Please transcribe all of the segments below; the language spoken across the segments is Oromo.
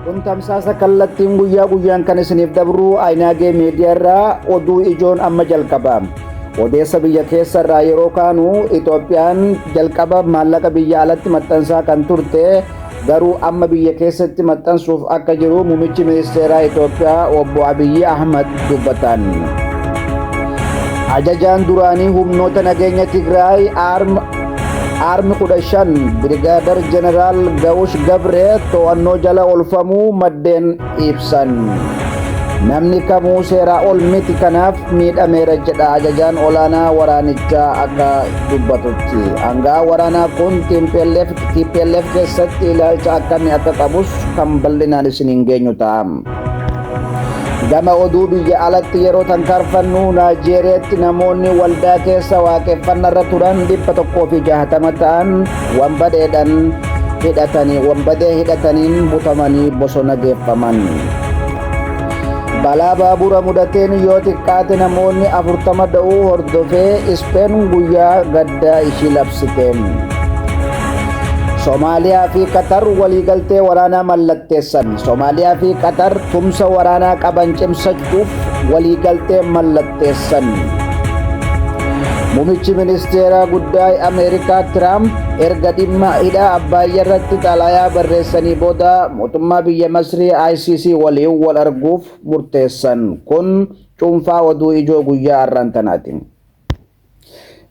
Kun tamsaasa kallattiin guyyaa guyyaan kan isiniif dabru Ayinaagee Miidiyaa irraa oduu ijoon amma jalqaba. Odeessa biyya keessa irraa yeroo kaanu Itoophiyaan jalqaba maallaqa biyya alatti maxxansaa kan turte garuu amma biyya keessatti maxxansuuf akka jiru muummichi ministeeraa Itoophiyaa obbo Abiyyi Ahmad dubbatan. Ajajaan duraanii humnoota nageenya Tigraay Arm 15 Birgaadar Jeneraal Gawush Gabree to'annoo jala oolfamuu maddeen ibsan. Namni kamuu seeraa ol miti kanaaf miidhameera jedha ajajaan olaanaa waraanichaa akka dubbatutti. Aangaa waraanaa kun TPLF keessatti ilaalcha akkamii akka qabus kan bal'inaan isiniin geenyu ta'a. Gama oduu biyya alatti yeroo tankaarfannu Naayijeeriyaatti namoonni waldaa keessa waaqeffannarra turan 160 ta'an wanbadeedhaan hidhatanii wanbadee hidhataniin butamanii bosona geeffaman. Balaa baabura mudateen yoo xiqqaate namoonni 40 da'uu hordofee Ispeen guyyaa gaddaa ishii labsite. Somaaliyaa fi Qatar waliigaltee waraanaa mallatteessan. Somaaliyaa fi Qatar tumsa waraanaa qaban cimsachuuf waliigaltee mallatteessan. Muummichi ministeeraa guddaa Ameerikaa Tiraamp erga dhimma hidha Abbaayyaa irratti xalayaa barreessanii booda mootummaa biyya Masrii ICC waliin wal arguuf murteessan. Kun cuunfaa oduu ijoo guyyaa har'aan tanaati.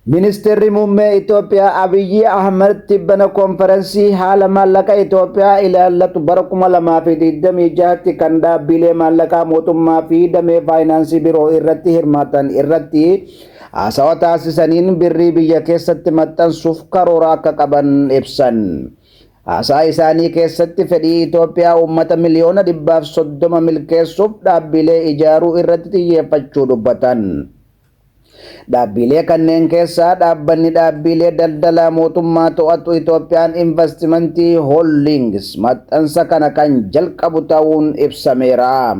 Ministeerri muummee Itoophiyaa Abiyyi Ahmad tibbana konferansii haala maallaqa Itoophiyaa ilaallatu bara 2026tti kan dhaabbilee maallaqaa mootummaa fi damee faayinaansii biroo irratti hirmaatan irratti haasawa taasisaniin birrii biyya keessatti maxxansuuf karoora akka qaban ibsan. Haasaa isaanii keessatti fedhii Itoophiyaa uummata miliyoona 130 milkeessuuf dhaabbilee ijaaruu irratti xiyyeeffachuu dubbatan. Dhaabbilee kanneen keessaa dhaabbanni dhaabbilee daldalaa mootummaa to'atu Itoophiyaan Investimentii Holdings maxxansa kana kan jalqabu ta'uun ibsameera.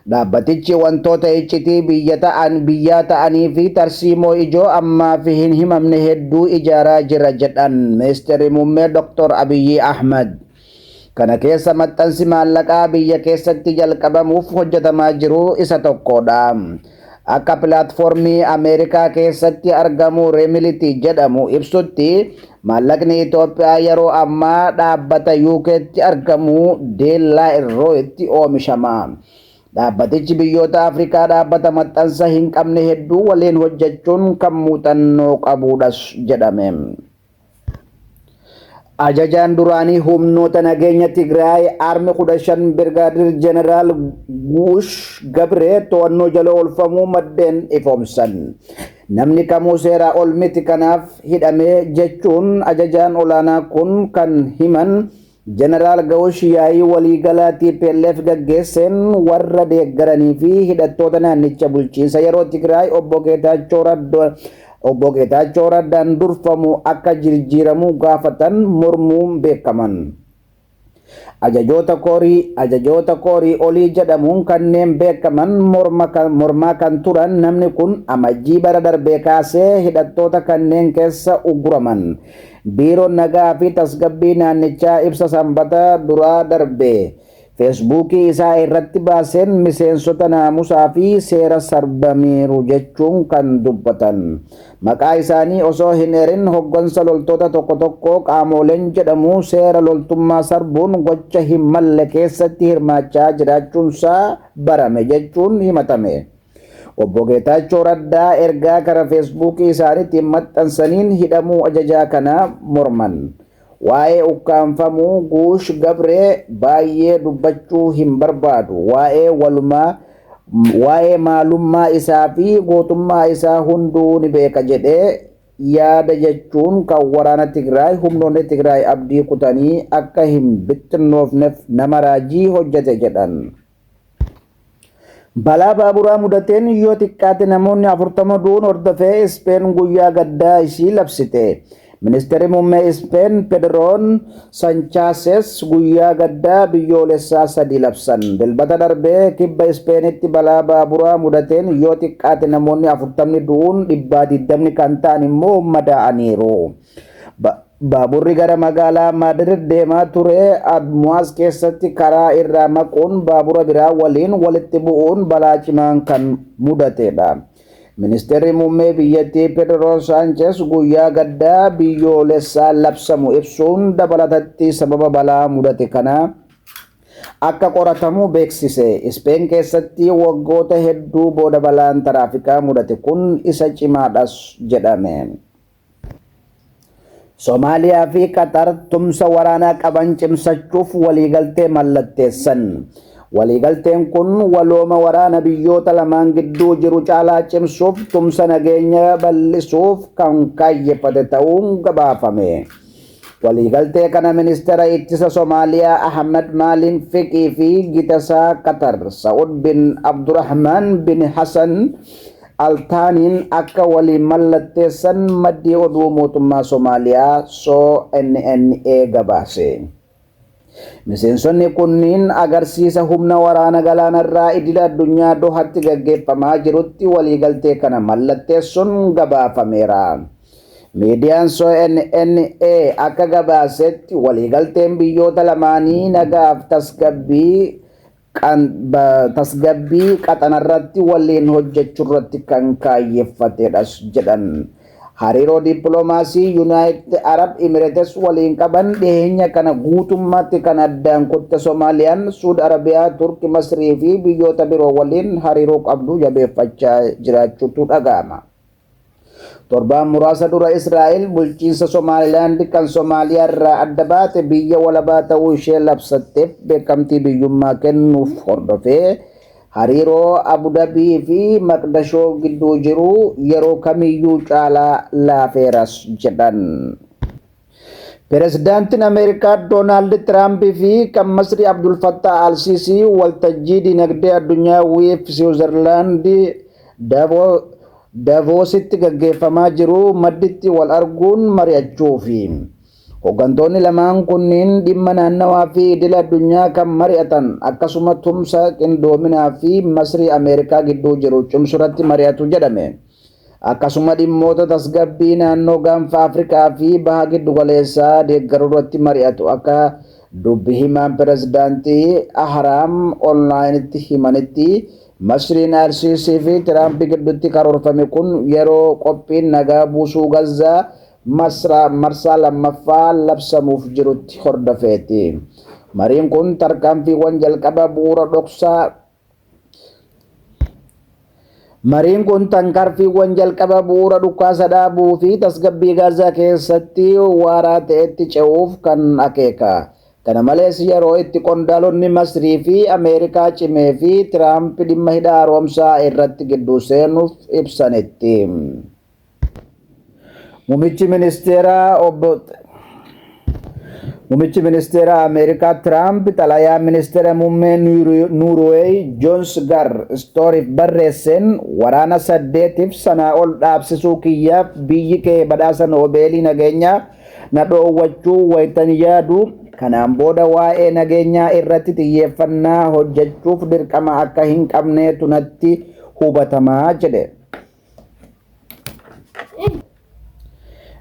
Dhaabbatichi wantoota iccitii biyya ta'an biyyaa ta'anii fi tarsiimoo ijoo ammaaf hin himamne hedduu ijaaraa jira jedhan Ministeerri Muummee Dr. Abiyyi Ahmad. Kana keessa maxxansi maallaqaa biyya keessatti jalqabamuuf hojjetamaa jiru isa tokkodha. Akka pilaatfoormii Ameerikaa keessatti argamu Remility jedhamu ibsutti maallaqni Itoophiyaa yeroo ammaa dhaabbata UKtti argamu Deellaa Irrootti oomishama. Dhaabbatichi biyyoota Afrikaa dhaabbata maxxansa hin qabne hedduu waliin hojjechuun kan muuxannoo qabudhas jedhame. Ajajaan duraanii humnoota nageenya Tigraay Armi 15 Birgaadir Jeneraal Guush Gabree to'annoo jala oolfamuu maddeen ifoomsan. Namni kamuu seeraa ol miti kanaaf hidhamee jechuun ajajaan olaanaa kun kan himan Jeneraal Gawush yaa'ii waliigalaa TPLF gaggeesseen warra deeggaranii fi hidhattoota naannicha bulchiinsa yeroo Tigraay obbo Geetaachoo Raddaa obbo Geetaachoo Raddaan durfamu akka jijjiiramu gaafatan mormuun beekaman. Ajajoota koorii olii jedhamuun kanneen beekaman mormaa kan turan namni kun Amajjii bara darbee kaasee hidhattoota kanneen keessa ugguraman. Biiroon nagaa fi tasgabbii naannichaa ibsa Sanbata duraa darbe Feesbuukii isaa irratti baaseen miseensota naamusaa fi seera sarbaniiru jechuun kan dubbatan. Maqaa isaanii osoo hin erin hoggansa loltoota tokko tokko qaamoleen jedhamu seera loltummaa sarbuun gocha hin malle keessatti hirmaachaa jiraachuunsaa barame jechuun himatame. Obbo Geetaachoo Raddaa ergaa kara Feesbuukii isaaniitiin maxxansaniin hidhamuu ajajaa kana morman. Waa'ee ukkaanfamuu Guush Gabree baay'ee dubbachuu hin barbaadu. Waa'ee walumaa waa'ee maalummaa isaa fi gootummaa isaa hunduu ni beeka jedhee yaada jechuun kan waraana Tigraay humnoonni Tigraay abdii kutanii akka hin bittinnoofneef nama raajii hojjete jedhan. Balaa baaburaa mudateen yoo xiqqaate namoonni 40 du'uun hordofee Ispeen guyyaa gaddaa ishii labsite. Ministeerri muummee Ispeen Pedroon Sanchaases guyyaa gaddaa biyyoolessaa 3 labsan. Dilbata darbee kibba Ispeenitti balaa baaburaa mudateen yoo xiqqaate namoonni 40 du'uun 120 kan ta'an immoo madaa'aniiru. Baaburri gara magaalaa Maadrid deemaa ture Admuwaas keessatti karaa irraa maquun baabura biraa waliin walitti bu'uun balaa cimaan kan mudatedha. Ministeerri muummee biyyattii Pedro Sanchez guyyaa gaddaa biyyoolessaa labsamu ibsuun dabalatatti sababa balaa mudate kanaa akka qoratamu beeksise. Ispeen keessatti waggoota hedduu booda balaan taraafikaa mudate kun isa cimaadhas jedhame. Somaaliyaa fi Qatar tumsa waraanaa qaban cimsachuuf waliigaltee mallatteessan. Waliigalteen kun walooma waraana biyyoota lamaan gidduu jiru caalaa cimsuuf tumsa nageenya bal'isuuf kan kaayyeffate ta'uun gabaafame. Waliigaltee kana ministeera ittisa Somaaliyaa Ahmed Maalin Fiqii fi gitasaa Qatar Sa'ud bin Abdurrahman bin Hassan Altaaniin akka waliin mallatteessan maddii oduu mootummaa Somaaliyaa SONNA gabaase. Miseensonni kunniin agarsiisa humna waraana galaanarraa idila addunyaa Dohatti gaggeeffamaa jirutti waliigaltee kana mallatteessuun gabaafameera. Miidiyaan SONNA akka gabaasetti waliigalteen biyyoota lamaanii nagaaf tasgabbii qaxanarratti waliin hojjechuurratti kan kaayyeffatedhas jedhan. Hariiroo dippiloomaasii Yuunaayitid Arab Imireetes waliin qaban dhiyeenya kana guutummaatti kan addaan kutte Soomaaliyaan Suud Arabiyaa, Turki, Masrii fi biyyoota biroo waliin hariiroo qabdu jabeeffachaa jiraachuutu dhaga'ama. Torbaan muraasa dura Israa'el bulchiinsa Somaalilaand kan Somaaliyaa irraa adda baate biyya walabaa ta'uu ishee labsatteef beekamtii biyyummaa kennuuf hordofee hariiroo Abudabii fi Maqdashoo gidduu jiru yeroo kamiyyuu caalaa laafeeras jedhan. Pirezidaantiin Ameerikaa Doonaald Tiraamp fi kan Masrii Abdul Fattah Al-Sisi waltajjii dinagdee addunyaa WEF Siwiizerlaand Davoositti gaggeeffamaa jiru madditti wal arguun mari'achuufi. Hooggantoonni lamaan kunniin dhimma naannawaa fi idila addunyaa kan mari'atan akkasuma tumsa qindoominaa fi Masrii Ameerikaa gidduu jiru cimsurratti mari'atu jedhame. Akkasuma dhimmoota tasgabbii naannoo gaanfa Afrikaa fi baha giddugaleessaa deeggaruu irratti mari'atu akka dubbi himaan pirezidaantii Ahraam onlaayinitti himanitti Masriin Al-Sisi fi Tiraamp gidduutti karoorfame kun yeroo qophiin nagaa buusuu Gazzaa marsaa lammaffaa labsamuuf jirutti hordofeeti. Mariin kun tarkaanfiiwwan jalqaba bu'uura dhoksaa Mariin kun tarkaanfiiwwan jalqaba bu'uura dhukaasa dhaabuu fi tasgabbii Gaazaa keessatti waaraa ta'etti ce'uuf kan akeeka. Kana malees yeroo itti qondaalonni Masrii fi Ameerikaa cimee fi Tiraamp dhimma hidha haaromsaa irratti gidduu seenuuf ibsanitti. Muummichi ministeeraa obbo Muummichi ministeera Ameerikaa Tiraamp xalayaa ministeera muummee Nuurweey Joons Gar Stooriif barreesseen waraana 8f sanaa ol dhaabsisuu kiyyaaf biyyi kee badhaasa Noobeelii nageenyaa na dhoowwachuu wayitan yaadu kanaan booda waa'ee nageenyaa irratti xiyyeeffannaa hojjechuuf dirqama akka hin qabneetu natti hubatamaa jedhe.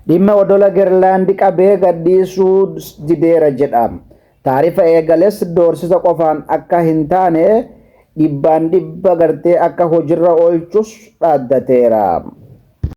Dhimma odola Giriinlaand qabee gadhiisuu dideera jedha. Taarifa eegales doorsisa qofaan akka hin taane dhibbaan dhibba gartee akka hojiirra oolchus dhaaddateera.